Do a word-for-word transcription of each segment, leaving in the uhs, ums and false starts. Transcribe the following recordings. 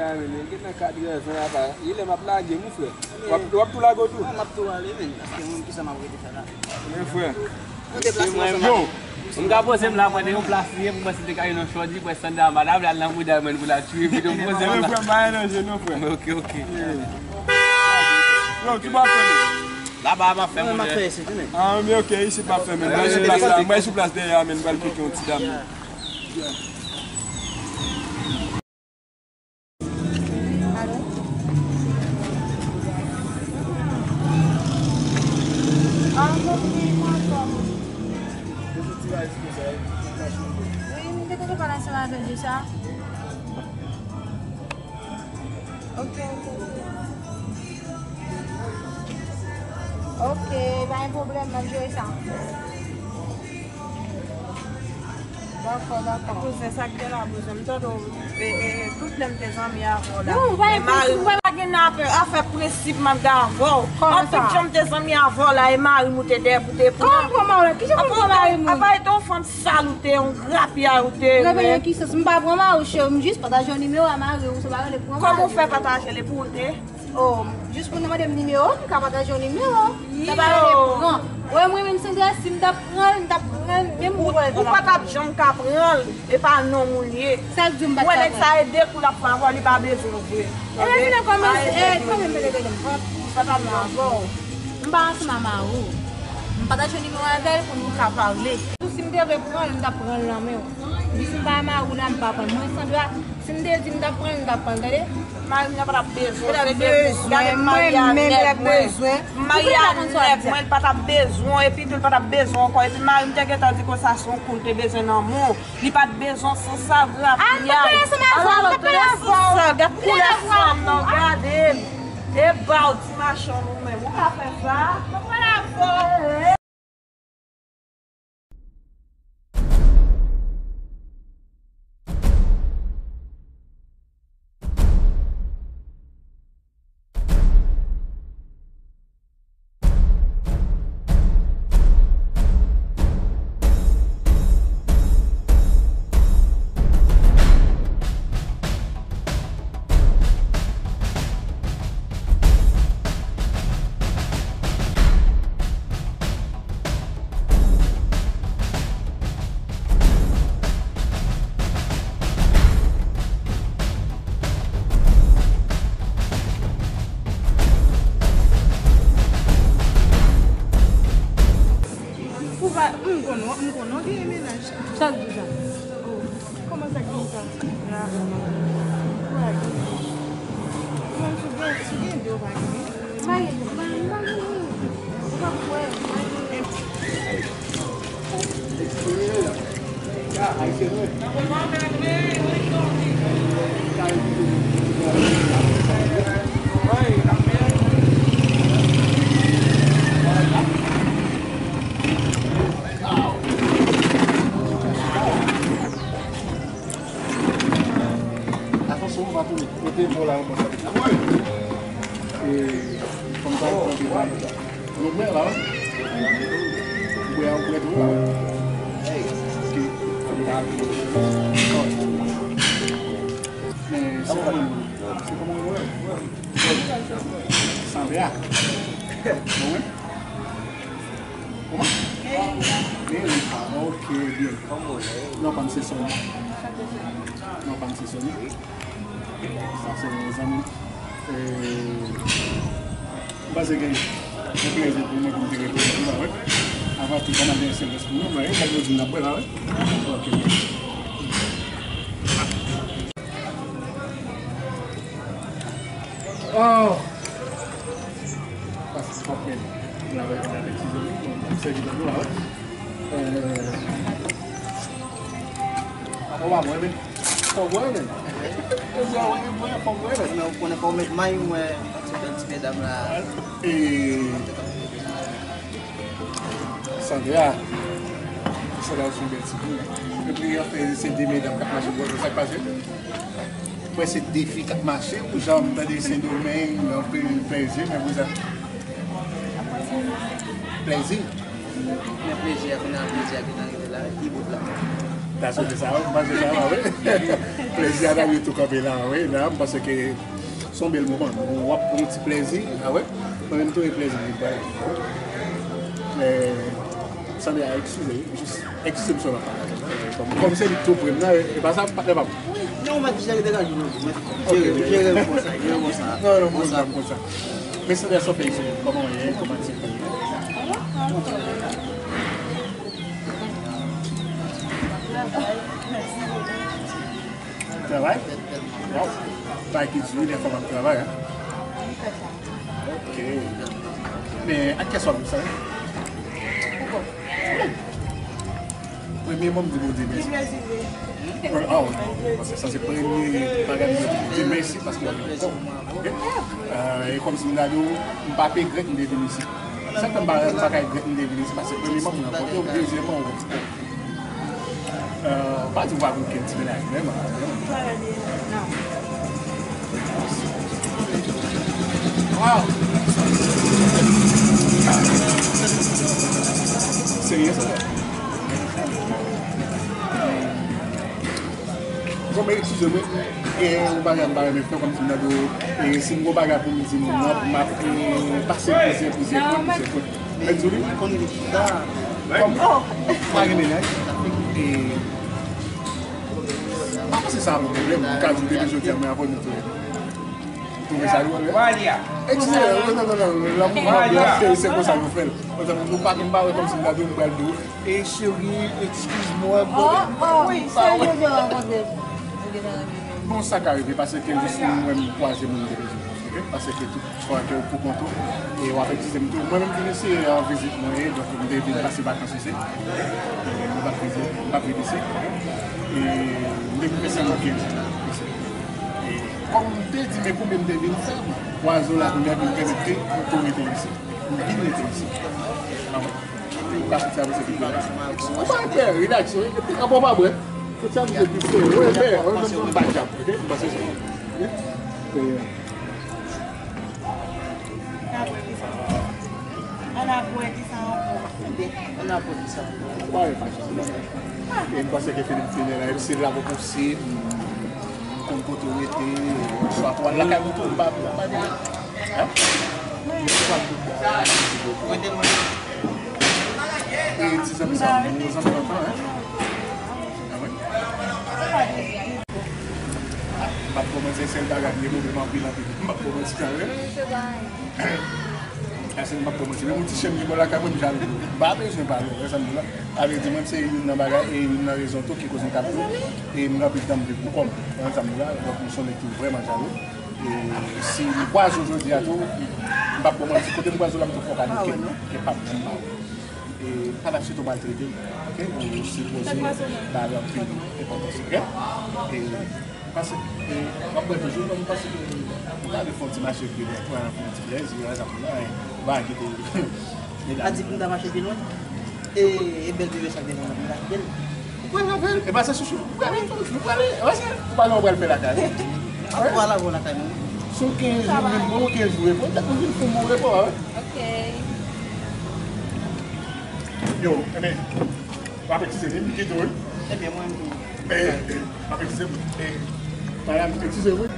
A, men, men, gen nan kat rèv, men, apa, ilè m ap lage, mon frè. W ap, w ap tou lage w tou? Mwen, m ap tou ale, men, paske mwen, kisa m ap rete fè la? Men, frè. Yo, m ka poze m la, mwen, te yon plas li ye, pou mwen, si te ka yon chòdi, mwen, sanda, madanm, la, nan bouda, mwen, pou la tchwi, epi, m poze m la. Frè, pa nan je nou, frè. Ok, ok. Yo, ki pa fè nou? Laba, m ap fè, mwen, m ap fè isit, men. Ah, men ok, isit pa fè, men. Mwen, sou plas la, mwen, sou plas dèyè, men, m pral kite yon ti dam. Alo? Ah, mwen, mwen, mwen, mwen. Wi, m te kontan pale ansanm avè l de sa. Ok, ok, ok. Ok, pa gen pwoblèm, m ap jere sa. Dakò, dakò. Kouzen, sa k gen la, kouzen? M tande w, e, e, e, tout lè m te zanmi avè w la. Non, pa gen prensip, mwen pa gen nan afè, afè prensip m ap gen avè w. Kòman sa? Tout jan m te zanmi avè w la, e mari m ou te dèyè pou te pran. Kòman pran mari m? Kijan pou m pran mari m? Apa, e te yon fanm sal ou te, yon grapyay ou te ye. Grapyay nan ki sans? M pa pran mari w, cheri, m jis pataje yon nimewo a mari w, se pa rele pran mari. Kòman w fè pataje li pou ou te? Oh, jis pou nou mande m nimewo, m ka pataje yon nimewo. Sa pa rele pran. Wè, mwen menm, Sandra, si m t ap pran l, m t ap pran l, menm ou wè l pa t ap janm ka pran l, e pa nonm ou l ye. Sa k di w m pa t ka pran l? Ou wè nèg sa e de kou l ap fè avè w, li pa bezwen w vre. E men vin nan kòmans, e, kòman m rele m pa t ansanm avè w. M pa ansanm a mari w. M pataje nimewo avè l pou nou ka pale. Si m te vle pran l, m t ap pran l nan men w. Jis m pa mari w la, m pa pran l. Mwen, Sandra, si m te di m t ap pran l, m t ap pran l, tande. Mari m nan pa t ap bezwen, se de kou, gade m marye a nèg mwen. M marye a nèg mwen, li pa t ap bezwen, epi tou, li pa t ap bezwen ankò. Epi mari m te gentan di konsa, se yon kou l te bezwen nan men w. Li pa t bezwen san sa, grapyay. Alò, tande san sa, gad koulè fanm nan, gade l. E ba w ti machann ou menm, ou ka fè sa? Ou pa, m konn, m konn, w gen mennaj. Sa k di sa? Oh, kòman sa k di sa? Ah, wè. Ou menm si w gen, si w gen de, w pa gen. M pa gen, m pa, m pa gen. Ou pa kwè, m pa gen. Atansyon, ou va tounen. Mete bò la, ou konsa. E, kòm sa, ou pran de bò la. Nou bwè la, wi. Bwè a, ou bwè dlo la, wi. Ok. Men, se kòman, se kòman ou wè? Sanble a. Bon, wi. Kòman? Meri. Meri. Ah, ok, byen. Non, pa m se Sony. Non, pa m se Sony. Sa se yon zanmi. E, m panse gen yon plezi pou mwen pou m te reponn ou la, wi. Avan tou, kòman gen sèvis pou nou, men, e, sa yo di n ap bwè la, wi. Ok. Oh! Paske fòk men, m lave, m lave ti zo, m sèvi dlo la, wi. Euh, fò w pa bwè, men. Fò w bwè, men. Fò w bwè, men, fò w bwè, men. Sinon, ou konnen fò w met may, ou wè, ti bèl ti medam la. E, Sandra, Sandra se yon bèl ti fi, men. Epi, anfen, se de medam k ap mache, ou wè sa k pase? Mwen se de fi k ap mache, ou jan m tande Sendomeng, anpil plezi, men pou sa. Plezi. Men plezi a, kounye a plezi a gentan rive la, ki bout la? Sa sou sa, m panse sa va, wi. Plezi a ta tou kanpe la, wi. La, m panse ke se yon bèl moman. W ap pran yon ti plezi, a wi. Mwen menm tou, e plezi m pran. Men, sanble a, eskize, jis eskize m sou la. Kòm, kòm se li k tou pre m nan, e, e pa sa, patnè pa m. Non, mwen jere degaje nou. Mwen jere, jere m konsa, jere m konsa. Non, non, m konsa, m konsa. Men sanble a, sa w fè isit? Kòman w ye? Kòman ti peyi? Travay? Waw. Travay ki di, wi, lè fanm ap travay, en. Ok. Men, ak kè swa m sa, en? Premye mwen m di Bondye mèsi. Aw, paske sa se premye bagay mwen di Bondye mèsi paske l ap fè m. Ok? Euh, e kòmsi m ta di w, m pa pe regrèt m te vin isit. Sa fè m pa, m pa ka regrèt m te vin isit, paske premyèman m rankontre w, dezyèmman w. Euh, pa di w pa gen okenn ti mennaj menm. Waw! Serye sa? Bon, men eskize mwen, gen yon bagay m pa renmen fè, kòmsi m ta di w, e, si m gon bagay pou m di moun nan, m ap, e, pase plizyè, plizyè pwen, plizyè pwen. Mèt Zoulie? Kòm, m pa gen mennaj, e, m pa panse sa a yon pwoblèm, m ka di w depi jodi a, mwen avè w nou tou. Ou twouve sa dwòl, wi? Eskize, non, non, non, non, lanmou, se, se konsa nou fè l. Konsa, nou pa, nou pa wè kòmsi m ta di w, m pral di w, e cheri, eskize mwen, bon. Wi, sa yo te rankontre. Bon, sa ka rive, paske jis mwen, mwen kwaze moun de bezwen, ok? Paske tout fwa ke ou pou kont ou, e w ap eskize m tou. Mwen menm vin isi an vizit mwen ye, donk m te vin pase vakans isi. E m p ap vizit, m p ap vin isi. E m te vin fè sèlman kenz jou isi. E kòm m te di, men konbyen m te vin fè, kwaze w la kounye a vin pèmèt ke m tou rete isi. M vin rete isi. Ou ka fè sa, se pi bèl. Ou pa pè, rilaks, wi. Epi, anpè w pa bwè. Fè sa, se pi bèl. Wi, bèl. Wi, m pa djab, ok? M panse se. Wi. Ann ap wè kisa ankò. Ann ap wè kisa ankò. Ou pa wè fason. E m panse ke Philippe fini la, se la pou pouse, m konn kote w rete, swa pou al lakay mwen tou, m pa, m pa gen. Hein? E ti zanmi sa, bon zanmi lontan, hein? Ah ouais? Ah, m p ap kòmanse, sèl bagay ki gen pwoblèm anpil, anpil. M p ap kòmanse sa, wi. Ase m p ap kòmanse. Menm yon ti chèn ki bò lakay mwen, m jalou. M pa bezwen pale, w wè sa m di la. Sa vle di, mwen, se youn nan bagay, e youn nan rezon tou ki koz m t ap di w, e m gen anpil tan m viv pou kò m. W wè sa m di la, donk, m se yon nèg ki vrèman jalou. E si m kwaze w jodi a tou, m p ap ba w manti, kote m kwaze w la, m tou fè w kado kè m, kè pa m, m ba w. E pa t ap chita w maltrete m, ok? Ou sipoze ba l anpil enpòtans, ok? E pase, e, m ap bwè toujou, men m panse ke m ta vle fè yon ti mache pi lwen, pran yon ti plèzi, wè sa m la, e, ba kite. A di pou m ta mache pi lwen? E, e bèl bebe sa k devan mwen la, bèl. Ou pral avè l? E pa sa, chouchou. Ou pral avè l, ou pral avè l. Ou pral fè lakay. Ou pral avè lakay mwen. Sou kenz jou, vin bon, kenz jou repo. Tèt mwen vin fou, bon repo, wi. Ok. Yo, enben, w ap eskize m, m kite w, wi. Ebyen, mwen menm tou. E, e, w ap eskize m, e, pa la, m eskize w, wi.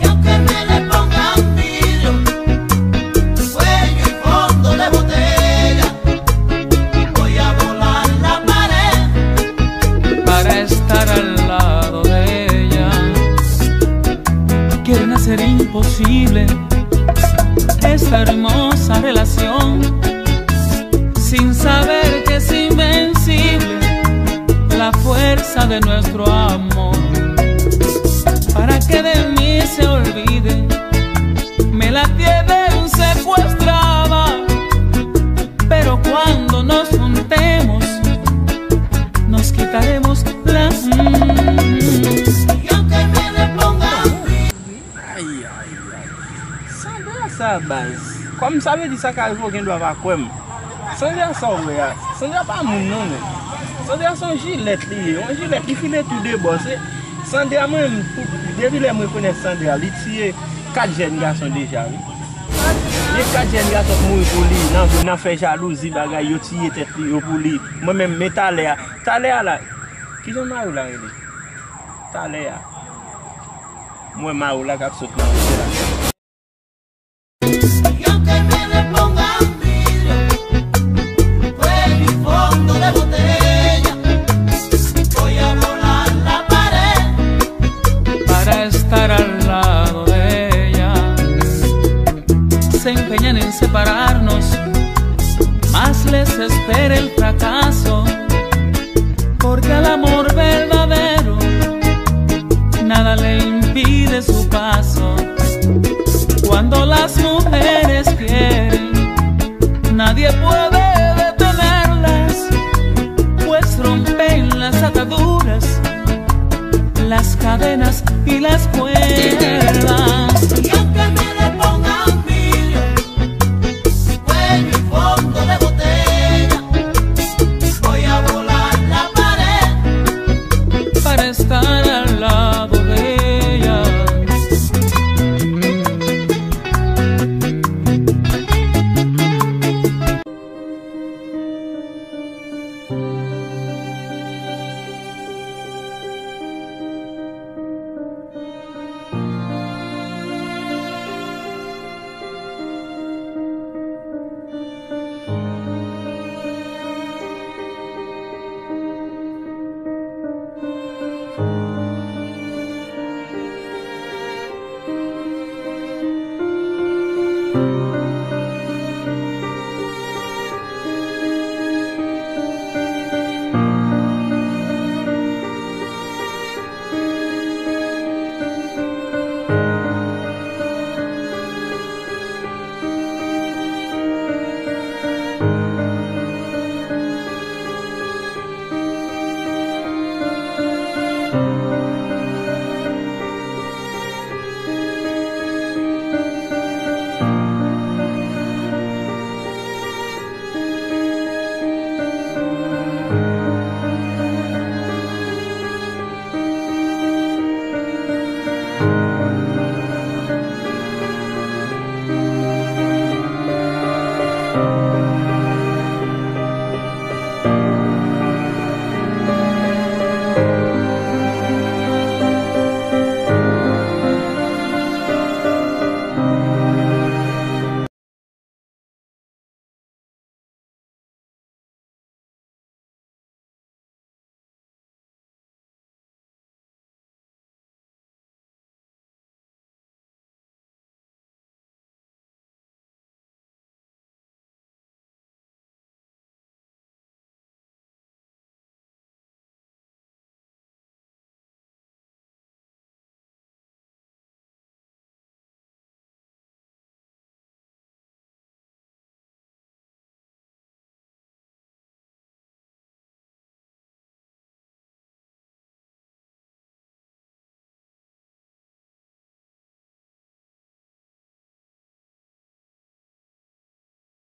Y aunque me le pongan vidrio, cuello y fondo de botella, voy a volar la pared para estar al lado de ella. Quieren hacer imposible esta hermosa relación, sin saber que es invencible la fuerza de nuestro amor. Para que de mí se olvide, me la tienen secuestrada, pero cuando nos Baz. Kòm sa vle di sa ka rive, w gen dwa pa kwè m. Sandra sa w wè a, Sandra pa moun non, men. Sandra se yon jilèt li ye, yon jilèt li file tou de bò. Se, Sandra mwen, pou, depi lè m rekonèt Sandra, li tiye kat jèn gason deja, wi. Gen kat jèn gason k mouri pou li, nan, nan fè jalouzi, bagay, yo tiye tèt li, yo pou li. Mwen menm, men talè a, talè a la, kijan mari w la rele? Talè a. Mwen mari w la k ap sot nan wote la. Y aunque me le pongan vidrio, cuello y fondo de botella, voy a volar la pared para estar al lado de ella. Se empeñan en separarnos, más les espera el fracaso, porque al amor verdadero nada le impide su paso. Cuando las mujeres quieren, nadie puede detenerlas, pues rompen las ataduras, las cadenas y las cuerdas. Y aunque me le pongan vidrio, cuello y fondo de botella, voy a volar la pared para estar